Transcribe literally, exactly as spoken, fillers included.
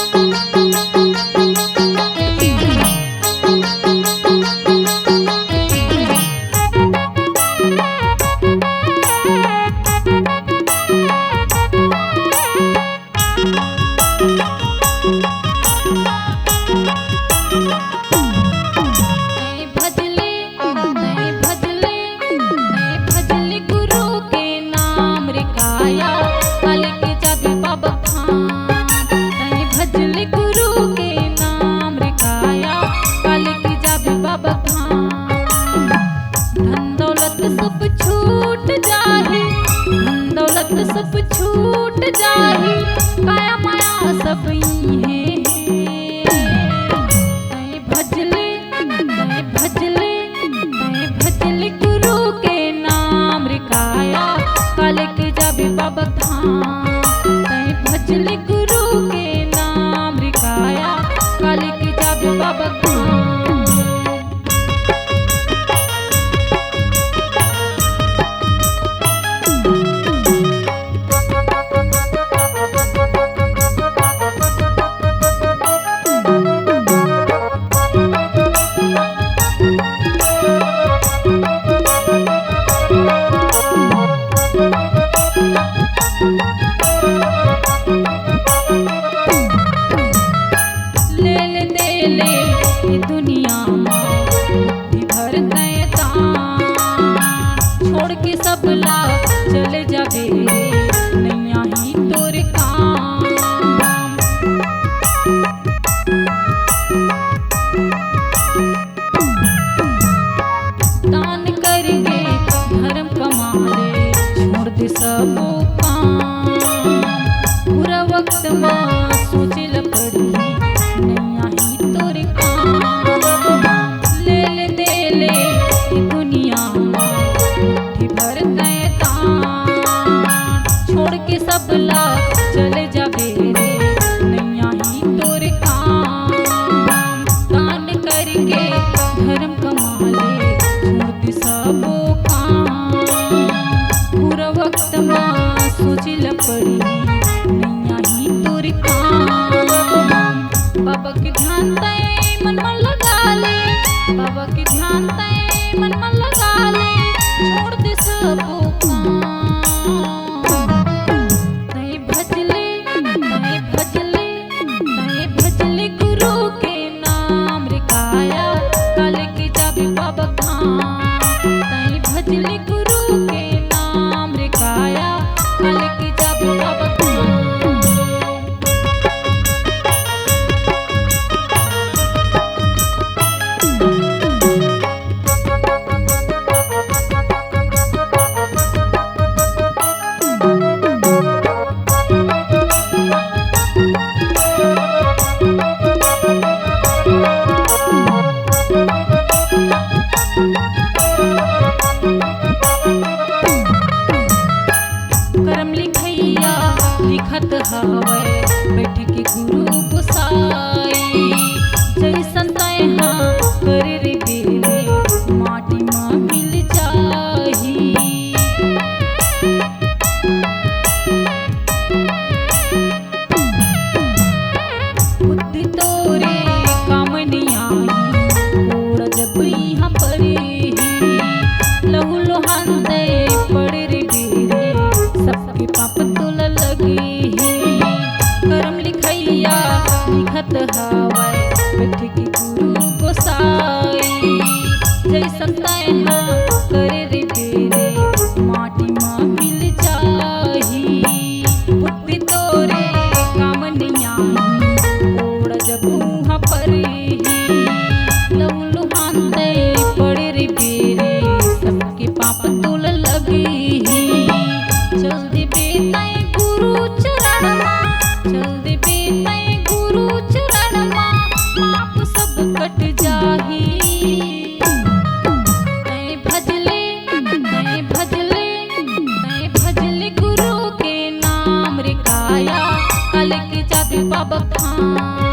तैं भजले, तैं भजले, तैं भजले गुरु के नाम रे काया, काले के जाबे बाबा धाम। तैं भजले गुरु के नाम रे काया, काले के जाबे बाबा धाम। धन दौलत सब छूट जाही, धन दौलत सब छूट जाही, काया माया सब इहें हे। तैं भजले, तैं भजले, तैं भजले गुरु के नाम रे काया, काले के जाबे बाबा धाम। तैं भजले गुरु के नाम रे काया, काले के जाबे बाबा धाम। ले ले दे ले ये दुनिया मा, मुट्ठी भर तैं दान। छोड़ के सब ला चले जाबे रे, नइ आही तोर काम। दान करके धर्म कमा ले, छोड़ दे सबो काम। बुरा वक्त मा सोचे ल पड़ही, नइ आही तोर काम। ले ले दे ले ये दुनिया मा, मुट्ठी भर तैं दान। छोड़ के सब ला चले जाबे रे, नइ आही तोर काम। दान करके धर्म कमा ले, छोड़ दे सबो काम। बुरा वक्त मा सोचे ल पड़ही, नइ आही तोर काम। बाबा के ध्यान तैं मन मा लगा ले, बाबा के ध्यान तैं मन मा लगा ले, छोड़ दे सबो काम। तैं भजले, तैं भजले, तैं भजले गुरु के नाम रे काया, काले के जाबे बाबा धाम। तैं भजले गुरु के नाम रे काया, काले के जाबे बाबा धाम। करम लिखइया लिखत हवय, बइठ के गुरु गोसाई। जइसन तैं हा करे रे बेरे, माटी मा मिल जाही। बुद्धि तोरे काम नइ आही, कोड़ जब इहाँ परे ही। लहू लुहान तैं पड़े रे बेरे, सबके पाप तोला लगे ही। करम लिखइया लिखत हवय, बइठ के गुरु गोसाई। जइसन तैं हा करे रे बेरे, माटी मा मिल जाही। बुद्धि तोरे काम नइ आही, कोड़ जब उहाँ परे ही। लहू लुहान तैं पड़े रे बेरे, सबके पाप तोला लगे ही। चल देबे तैं गुरु चरण मा, चल देबे तैं गुरु चरण मा, पाप सब कट जाही। तैं भजले, तैं भजले, तैं भजले गुरु के नाम रे काया, काले के जाबे बाबा धाम।